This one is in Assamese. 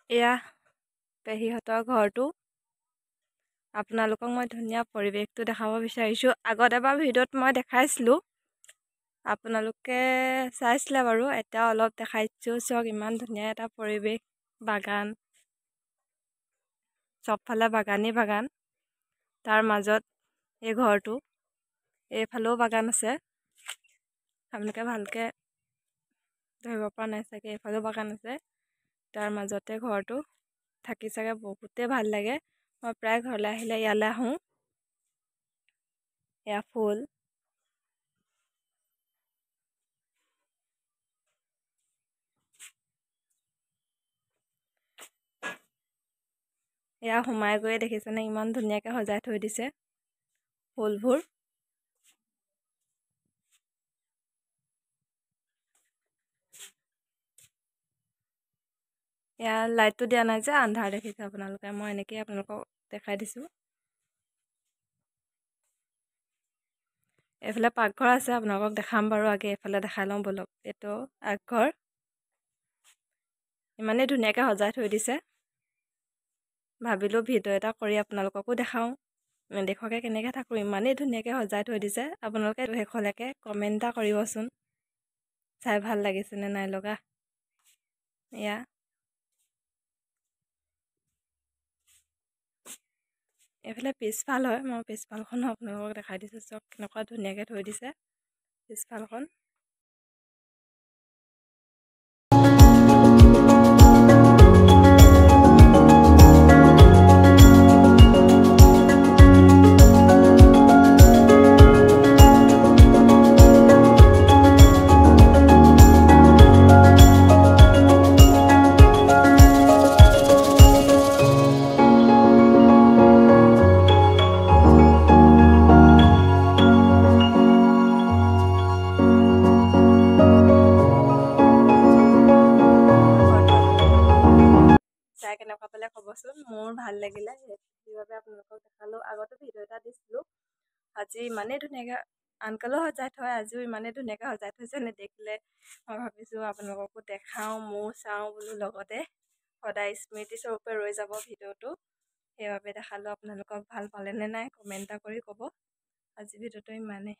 এয়া পেহীহঁতৰ ঘৰটো। আপোনালোকক মই ধুনীয়া পৰিৱেশটো দেখাব বিচাৰিছোঁ। আগত এবাৰ ভিডিঅ'ত মই দেখাইছিলোঁ, আপোনালোকে চাইছিলে বাৰু, এতিয়া অলপ দেখাইছোঁ। চাওক ইমান ধুনীয়া এটা পৰিৱেশ, বাগান, চবফালে বাগানেই বাগান, তাৰ মাজত এই ঘৰটো। এইফালেও বাগান আছে, আপোনালোকে ভালকৈ ধৰিব পৰা নাই চাগে, এইফালেও বাগান আছে, তাৰ মাজতে ঘৰটো। থাকি চাগে বহুতেই ভাল লাগে। মই প্ৰায় ঘৰলৈ আহিলে ইয়ালৈ আহোঁ। এয়া ফুল, এয়া সোমাই গৈয়ে দেখিছেনে ইমান ধুনীয়াকৈ সজাই থৈ দিছে ফুলবোৰ। এয়া লাইটটো দিয়া নাই যে আন্ধাৰ দেখিছে আপোনালোকে, মই এনেকেই আপোনালোকক দেখাই দিছোঁ। এইফালে পাকঘৰ আছে, আপোনালোকক দেখাম বাৰু, আগে এইফালে দেখাই লওঁ ব'লক। এইটো আগঘৰ, ইমানেই ধুনীয়াকৈ সজাই থৈ দিছে। ভাবিলোঁ ভিডিঅ' এটা কৰি আপোনালোককো দেখাওঁ, নেদেখুৱাকৈ কেনেকৈ থাকোঁ, ইমানেই ধুনীয়াকৈ সজাই থৈ দিছে। আপোনালোকে শেষলৈকে কমেণ্ট এটা কৰিবচোন, চাই ভাল লাগিছেনে নাই লগা। এয়া এইফালে পিছফাল হয়, মই পিছফালখনো আপোনালোকক দেখাই দিছোঁ। চব কেনেকুৱা ধুনীয়াকৈ থৈ দিছে পিছফালখন। চাই কেনেকুৱা পালে ক'বচোন, মোৰ ভাল লাগিলে সেইবাবে আপোনালোকক দেখালোঁ। আগতে ভিডিঅ' এটা দিছিলোঁ, আজি ইমানেই ধুনীয়াকৈ আনকালেও সজাই থয়, আজিও ইমানেই ধুনীয়াকৈ সজাই থৈছে নেদেখিলে। মই ভাবিছোঁ আপোনালোককো দেখাওঁ, ময়ো চাওঁ বোলো, লগতে সদায় স্মৃতিস্বৰূপে ৰৈ যাব ভিডিঅ'টো, সেইবাবে দেখালোঁ আপোনালোকক। ভাল পালেনে নাই কমেণ্ট এটা কৰি ক'ব। আজি ভিডিঅ'টো ইমানেই।